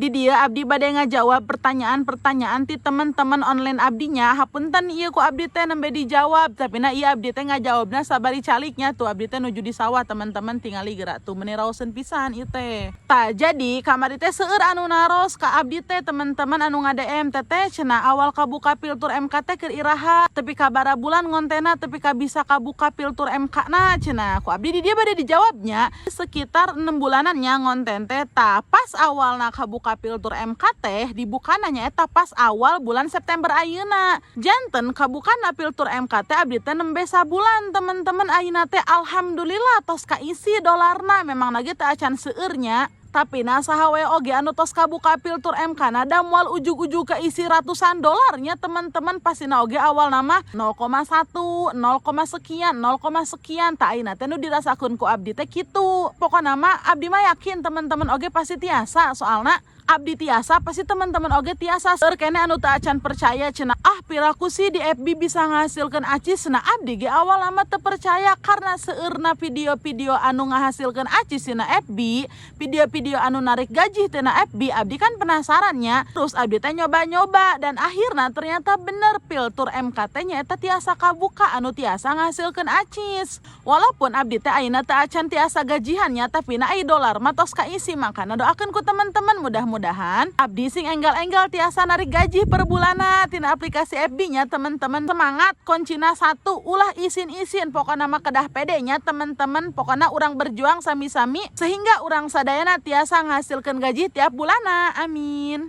Di dieu abdi bade ngajawab pertanyaan-pertanyaan ti teman-teman online abdinya. Hapunten, ieu ku abdi teh nembe dijawab, tapi na ieu abdi teh ngajawabna sabari caliknya. Tuh, abdi teh nuju di sawah, teman-teman. Tingali geura tuh, meni raoseun pisan ieu teh. Tah, jadi kamari teh seueur anu naros ka abdi teh, teman-teman anu nga-DM. "Teteh," cenah, "awal kabuka filter MK teh keur iraha? Tepi ka sabaraha bulan ngontena tepi ka bisa kabuka filter MK na?" cenah. Ku abdi di dieu bade dijawabnya, sekitar 6 bulanan nya ngonten teh. Tah, pas awalna kabuka filter MK teh dibukana nyaeta pas awal bulan September ayeuna. Janten kabukana filter MK teh abdi teh nembe sabulan, teman-teman. Ayeuna teh alhamdulillah tos kaisi dolarna. Memang lagi teh acan seueurnya, tapi nah, saha we oge anu tos kabuka filter MK na da moal ujug-ujug keisi ratusan dolarnya, teman-teman. Pastina oge awalna mah 0,1, 0, sekian, 0, sekian. Tah, ayeuna teh nu dirasakeun ku abdi teh kitu. Pokokna mah abdi mah yakin teman-teman oge pasti tiasa, soalna abdi tiasa, pasti teman-teman oge tiasa. Seueur keneh anu teu acan percaya, cenah, "Ah, piraku sih di FB bisa ngahasilkeun acis?" Nah, abdi ge awalna mah teu percaya karena seueurna video-video anu ngahasilkeun acis dina FB, video-video anu narik gaji tina FB. Abdi kan penasarannya, terus abdi teh nyoba-nyoba dan akhirnya ternyata bener, filter MK teh nyaeta tiasa kabuka anu tiasa ngahasilkeun acis. Walaupun abdi teh ayeuna teu acan tiasa gajihannya, tapi na ai dolar mah tos kaisi. Makana doakeun ku teman-teman, mudah-mudahan abdi sing enggal-enggal tiasa narik gaji per bulanna tina aplikasi FB nya, teman-teman. Semangat, kuncina satu, ulah isin-isin, pokoknya mah kedah pede nya, teman-teman. Pokoknya urang berjuang sami-sami sehingga urang sadayana tiasa ngahasilkan gaji tiap bulanna, amin.